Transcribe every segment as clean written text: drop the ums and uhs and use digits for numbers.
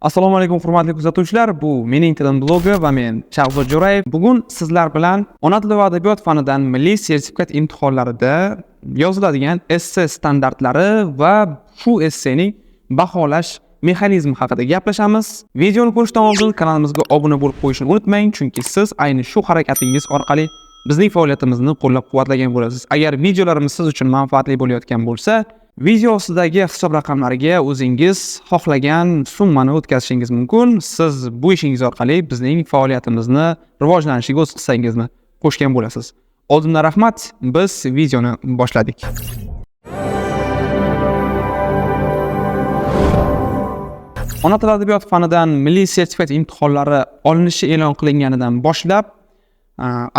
Assalomu alaykum hurmatli kuzatuvchilar, bu Mening tilim blogi va men Shahzod Jo'rayev. Bugun sizlar bilan ona tili va adabiyot fanidan milliy sertifikat imtihonlarida yoziladigan esse standartlari va shu essening baholash mexanizmi haqida gaplashamiz. Videoni ko'rishdan oldin kanalimizga obuna bo'lib qo'yishni unutmang, chunki siz ayni shu harakatingiz orqali bizning faoliyatimizni qo'llab-quvvatlagan bo'lasiz. Agar videolarimiz siz uchun manfaatli bo'layotgan bo'lsa, video ostidagi hisob raqamlariga o'zingiz xohlagan summani o'tkazishingiz mumkin. Siz bu ishingiz orqali bizning faoliyatimizni rivojlanishiga o'z hissangizni qo'shgan bo'lasiz. Oldindan rahmat, biz videoni boshladik. Ona tili adabiyot fanidan milliy sertifikat imtihonlari olinishi e'lon qilinganidan boshlab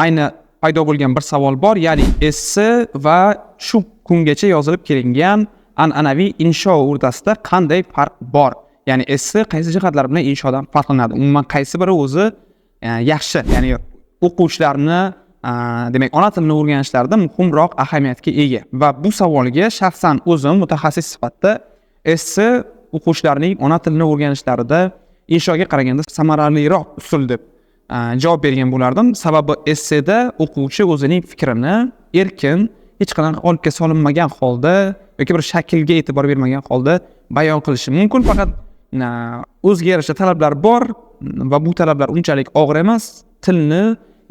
ayni paydo bo'lgan bir savol bor, ya'ni esse va shu kungacha yozilib kelingan an'anaviy insho o'rtasida qanday farq bor? Ya'ni esse qaysi jihatlar bilan inshodan farqlanadi? Umuman qaysi biri o'zi yaxshi? Ya'ni o'quvchilarni demak ona tilini o'rganishlarida muhimroq ahamiyatga ega. Va bu savolga shaxsan o'zim mutaxassis sifatida esse o'quvchilarning ona tilini o'rganishlarida inshoga qaraganda samaraliroq usul deb javob bergan bo'lardim. Sababi esseda o'quvchi o'zining fikrini erkin, hech qanaqa qolipga solinmagan holda yoki bir shaklga e'tibor bermagan holda bayon qilishi mumkin. Faqat o'ziga yarasha talablar bor va bu talablar unchalik og'ir emas. Tilni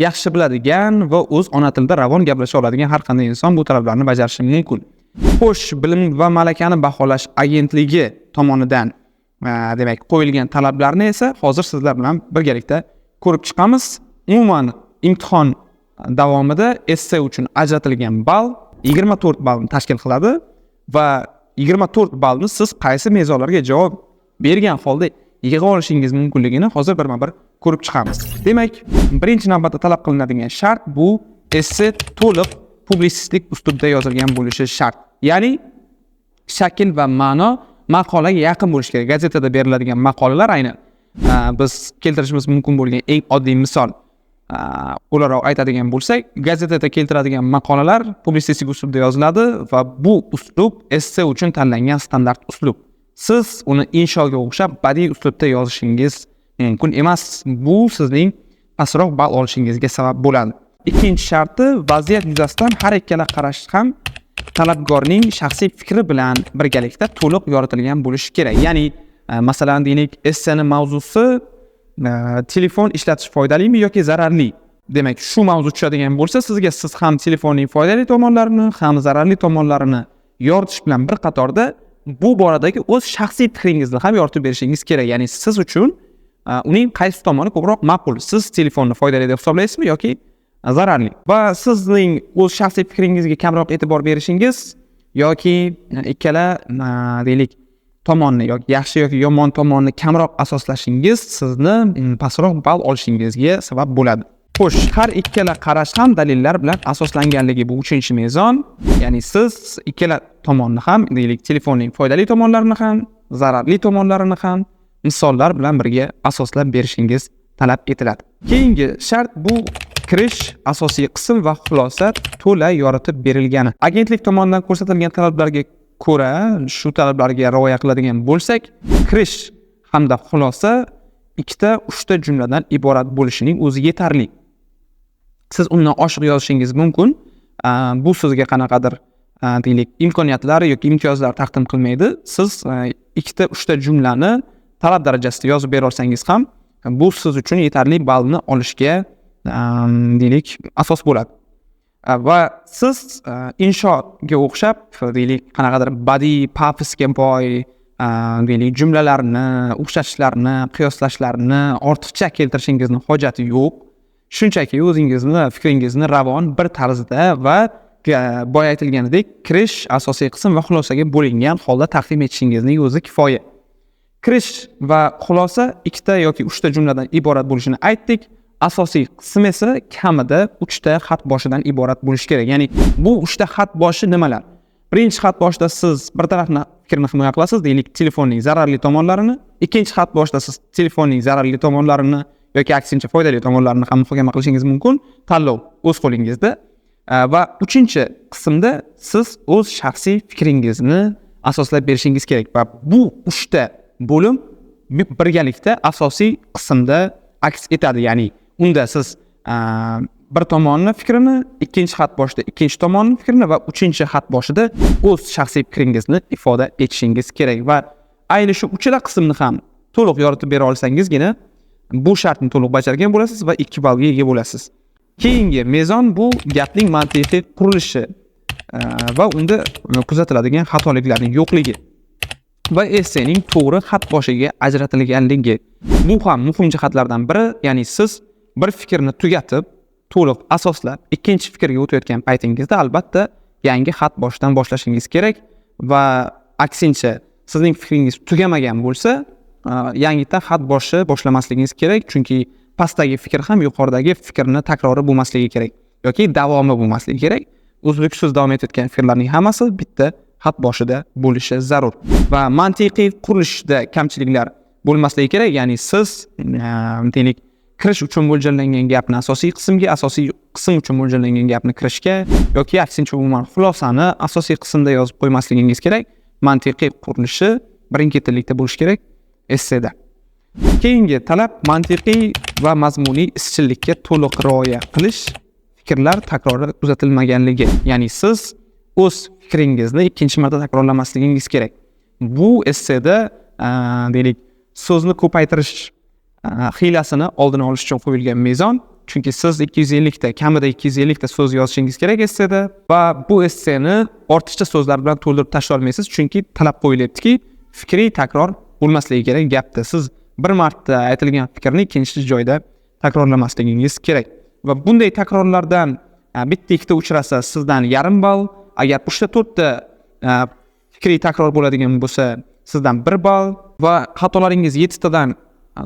yaxshi biladigan va o'z ona tilida ravon gaplasha oladigan har qanday inson bu talablarni bajarishi mumkin. Xo'sh, bilim va malakani baholash agentligi tomonidan demak qo'yilgan talablarni esa hozir sizlar bilan birgalikda ko'rib chiqamiz. Umuman imtihon davomida esse uchun ajratilgan ball 24 ballni tashkil qiladi va 24 ballni siz qaysi mezonlarga javob bergan holda yig'a olishingiz mumkinligini hozir birma-bir ko'rib chiqamiz. Demak, birinchi navbatda talab qilinadigan shart bu esse to'liq publitsistik uslubda yozilgan bo'lishi shart. Ya'ni shakl va ma'no maqolaga yaqin bo'lishi kerak. Gazetada beriladigan maqolalar ayni biz keltirishimiz mumkin bo'lgan eng oddiy misol o'laroq aytadigan bo'lsak, gazetada keltiradigan maqolalar publitsistik uslubda yoziladi va bu uslub esse uchun tanlangan standart uslub. Siz uni inshoga o'xshab badiiy uslubda yozishingiz mumkin emas. Bu sizning pastroq ball olishingizga sabab bo'ladi. Ikkinchi sharti, vaziyat yuzasidan har ikkala qarash ham talabgorning shaxsiy fikri bilan birgalikda to'liq yoritilgan bo'lishi kerak. Ya'ni masalan deylik, esseni mavzusi telefon ishlatish foydalimi yoki zararli? Demak, shu mavzu tushadigan bo'lsa, sizga siz ham telefonning foydali tomonlarini, ham zararli tomonlarini yoritish bilan bir qatorda bu boradagi o'z shaxsiy fikringizni ham yoritib berishingiz kerak. Ya'ni siz uchun uning qaysi tomoni ko'proq ma'qul? Siz telefonni foydali deb hisoblaysizmi yoki zararli? Va sizning o'z shaxsiy fikringizga kamroq e'tibor berishingiz yoki ikkala deylik tomonni yoki yaxshi yoki yomon tomonni kamroq asoslashingiz sizni pastroq ball olishingizga sabab bo'ladi. Xo'sh, har ikkala qarash ham dalillar bilan asoslanganligi bu uchinchi mezon. Ya'ni siz ikkala tomonni ham, deylik, telefonning foydali tomonlarini ham, zararli tomonlarini ham misollar bilan birga asoslab berishingiz talab etiladi. Keyingi shart bu kirish, asosiy qism va xulosa to'la yoritib berilgani. Agentlik tomonidan ko'rsatilgan talablarga ko'ra, shu talablarga rioya qiladigan bo'lsak, kirish hamda xulosa ikkita, uchta jumladan iborat bo'lishining o'zi yetarli. Siz undan oshiq yozishingiz mumkin. Bu sizga qanaqadir deylik imkoniyatlar yoki imtiyozlar taqdim qilmaydi. Siz ikkita, uchta jumlani talab darajasida yozib bera olsangiz ham bu siz uchun yetarli ballni olishga deylik asos bo'ladi. Va siz inshoga o'xshab deylik qanaqadir badiiy pafosga boy deylik jumlalarni, o'xshatishlarni, qiyoslashlarni ortiqcha keltirishingizning hojati yo'q. Shunchaki o'zingizni fikringizni ravon bir tarzda va boya aytilganidek kirish, asosiy qism va xulosaga bo'lingan holda taqdim etishingizning o'zi kifoya. Kirish va xulosa ikkita yoki uchta jumladan iborat bo'lishini aytdik. Asosiy qism esa kamida 3 ta xat boshidan iborat bo'lishi kerak. Ya'ni bu 3 ta xat boshi nimalar? Birinchi xat boshida siz bir tarafni fikrini himoya qilasiz, deylik telefonning zararli tomonlarini. Ikkinchi xat boshida siz telefonning zararli tomonlarini yoki aksincha foydali tomonlarini ham muhokama qilishingiz mumkin. Tanlov o'z qo'lingizda. Va uchinchi qismda siz o'z shaxsiy fikringizni asoslab berishingiz kerak va bu 3 ta bo'lim birgalikda asosiy qismda aks etadi. Ya'ni unda siz bir tomonni fikrini, ikkinchi xat boshida ikkinchi tomonni fikrini va uchinchi xat boshida o'z shaxsiy fikringizni ifoda etishingiz kerak va ayni shu uchala qismni ham to'liq yoritib bera olsangizgina bu shartni to'liq bajargan bo'lasiz va 2 ballga ega bo'lasiz. Keyingi mezon bu gapning mantiqiy qurilishi va unda kuzatiladigan xatoliklarning yo'qligi va essening to'g'ri xat boshiga ajratilganligi. Bu ham muhim jihatlardan biri, ya'ni siz bir fikrni tugatib, to'liq asoslab, ikkinchi fikrga o'tayotgan paytingizda albatta yangi xat boshidan boshlashingiz kerak va aksincha sizning fikringiz tugamagan bo'lsa, yangidan xat boshi boshlamasligingiz kerak, chunki pastdagi fikr ham yuqoridagi fikrni takrori bo'lmasligi kerak yoki davomi bo'lmasligi kerak. Uzluksiz davom etayotgan fikrlarning hammasi bitta xat boshida bo'lishi zarur va mantiqiy qurilishda kamchiliklar bo'lmasligi kerak. Ya'ni siz deylik kirish uchun mo'ljallangan gapni asosiy qismga, asosiy qism uchun mo'ljallangan gapni kirishga yoki aksincha umuman xulosani asosiy qismda yozib qo'ymasligingiz kerak. Mantiqiy qurilishi birin-ketinlikda bo'lishi kerak esseda. Keyingi talab mantiqiy va mazmuniy izchillikka to'liq rioya qilish, fikrlar takrori kuzatilmaganligi. Ya'ni siz o'z fikringizni ikkinchi marta takrorlamasligingiz kerak. Bu esseda deylik so'zni ko'paytirish hiylasini oldini olish uchun qo'yilgan mezon. Chunki siz 250 ta, kamida 250 ta so'z yozishingiz kerak esseda va bu esseni ortiqcha so'zlar bilan to'ldirib tashlay olmaysiz, chunki talab qo'yilyaptiki, fikriy takror bo'lmasligi kerak gapda. Siz bir marta aytilgan fikrni ikkinchi joyda takrorlamasligingiz kerak. Va bunday takrorlardan bitta ikkita uchrasa sizdan yarim ball, agar 3 ta 4 ta fikriy takror bo'ladigan bo'lsa sizdan 1 ball va xatolaringiz 7 tadan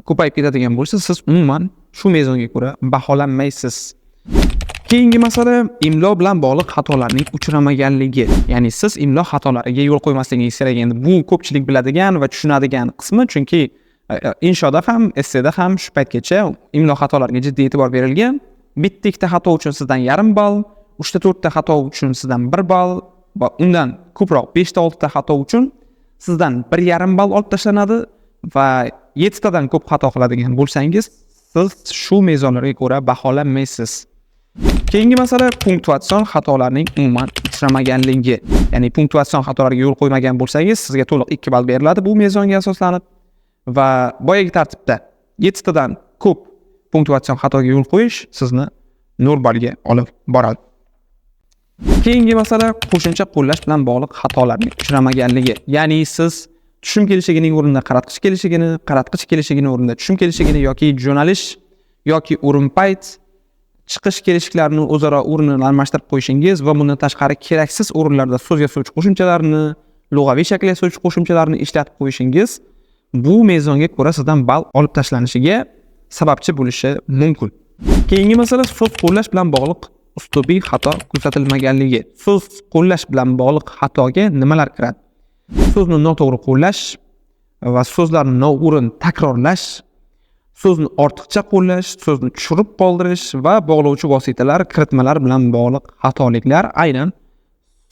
ko'payib ketadigan bo'lsa, siz umuman shu mezonga ko'ra baholanmaysiz. Keyingi masala imlo bilan bog'liq xatolarning uchramaganligi. Ya'ni siz imlo xatolariga yo'l qo'ymasligingiz kerak. Endi bu ko'pchilik biladigan va tushunadigan qismi, chunki inshoda ham, esseda ham shu paytgacha imlo xatolariga jiddiy e'tibor berilgan. Bitta ikkita xato uchun sizdan yarim ball, 3 ta 4 ta xato uchun sizdan 1 ball va undan ko'proq 5 ta 6 ta xato uchun sizdan 1,5 ball olib tashlanadi va 7 tadan ko'p xato qiladigan bo'lsangiz, siz shu mezonlarga ko'ra baholanmaysiz. Keyingi masala punktuatsion xatolarning umuman uchramaganligi. Ya'ni punktuatsion xatolarga yo'l qo'ymagan bo'lsangiz, sizga to'liq 2 ball beriladi bu mezonga asoslanib va boyagi tartibda 7 tadan ko'p punktuatsion xatoga yo'l qo'yish sizni 0 ballga olib boradi. Keyingi masala qo'shimcha qo'llash bilan bog'liq xatolarning uchramaganligi. Ya'ni siz tushum kelishigining o'rnida qaratqich kelishigini, qaratqich kelishigining o'rnida tushum kelishigini yoki jo'nalish yoki o'rin payt chiqish kelishiklarni o'zaro o'rnini almashtirib qo'yishingiz va bundan tashqari keraksiz o'rinlarda so'z yasovchi qo'shimchalarni, lug'aviy shakl yasovchi qo'shimchalarni ishlatib qo'yishingiz bu mezonga ko'ra sizdan ball olib tashlanishiga sababchi bo'lishi mumkin. Keyingi masala so'z qo'llash bilan bog'liq uslubiy xato kuzatilmaganligi. So'z qo'llash bilan bog'liq xatoga nimalar kiradi? So'zni noto'g'ri qo'llash va so'zlarni noo'rin takrorlash, so'zni ortiqcha qo'llash, so'zni tushirib qoldirish va bog'lovchi vositalar, kiritmalar bilan bog'liq xatoliklar aynan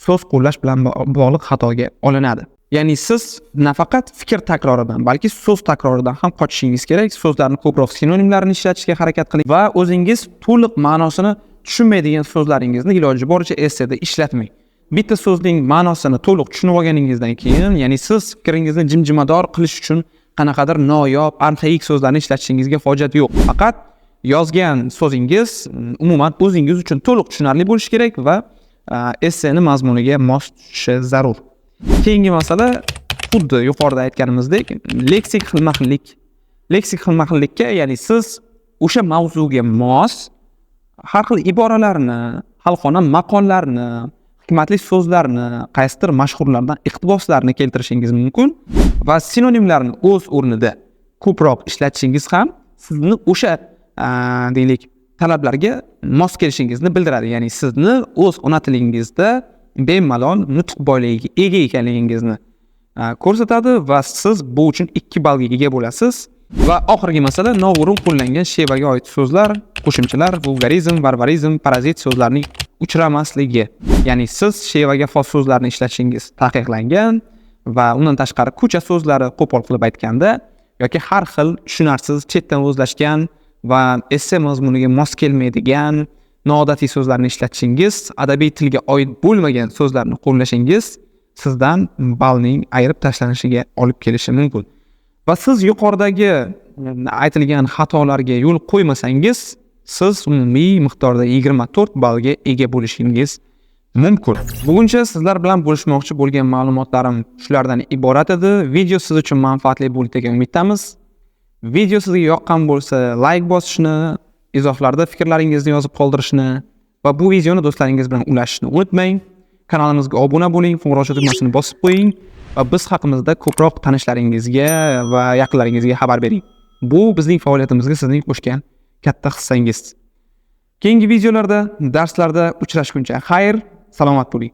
so'z qo'llash bilan bog'liq xatoga olinadi. Ya'ni siz nafaqat fikr takroridan, balki so'z takroridan ham qochishingiz kerak. So'zlarni ko'proq sinonimlarini ishlatishga harakat qiling va o'zingiz to'liq ma'nosini tushunmaydigan so'zlaringizni iloji boricha esseda ishlatmang. Bitta so'zning ma'nosini to'liq tushunib olganingizdan keyin, ya'ni siz fikringizni jimjimador qilish uchun qanaqadir noyob, arxaik so'zlarni ishlatishingizga hojat yo'q. Faqat yozgan so'zingiz umuman o'zingiz uchun to'liq tushunarli bo'lishi kerak va esseni mazmuniga mos tushishi zarur. Keyingi masala xuddi yuqorida aytganimizdek leksik xilma-xillik. Leksik xilma-xillikka, ya'ni siz o'sha mavzuga mos har xil iboralarni, xalqona maqollarni, hikmatli so'zlarni, qaysidir mashhurlardan iqtiboslarni keltirishingiz mumkin va sinonimlarni o'z o'rnida ko'proq ishlatishingiz ham sizni o'sha deylik talablarga mos kelishingizni bildiradi. Ya'ni sizni o'z ona tilingizda bemalol nutq boyligiga ega ekanligingizni ko'rsatadi va siz bu uchun 2 ballga ega bo'lasiz. Va oxirgi masala noo'rin qo'llangan shevaga oid so'zlar, qo'shimchalar, vulgarizm, varvarizm, parazit so'zlarning uchramasligi. Ya'ni siz shevaga xos so'zlarni ishlatishingiz taqiqlangan va undan tashqari ko'cha so'zlari, qo'pol qilib aytganda, yoki har xil tushunarsiz, chetdan o'zlashgan va esse mazmuniga mos kelmaydigan noodatiy so'zlarni ishlatishingiz, adabiy tilga oid bo'lmagan so'zlarni qo'llashingiz sizdan ballning ayirib tashlanishiga olib kelishi mumkin. Va siz yuqoridagi aytilgan xatolarga yo'l qo'ymasangiz, siz umumiy miqdorda 24 ballga ega bo'lishingiz mumkin. Buguncha sizlar bilan bo'lishmoqchi bo'lgan ma'lumotlarim shulardan iborat edi. Video siz uchun manfaatli bo'ldi degan umiddamiz. Video sizga yoqqan bo'lsa, like bosishni, izohlarda fikrlaringizni yozib qoldirishni va bu videoni do'stlaringiz bilan ulashishni unutmang. Kanalimizga obuna bo'ling, qo'ng'iroqcha tugmasini bosib qo'ying va biz haqimizda ko'proq tanishlaringizga va yaqinlaringizga xabar bering. Bu bizning faoliyatimizga sizning qo'shgan katta hissangiz. Keyingi videolarda, darslarda uchrashguncha xayr, salomat bo'ling.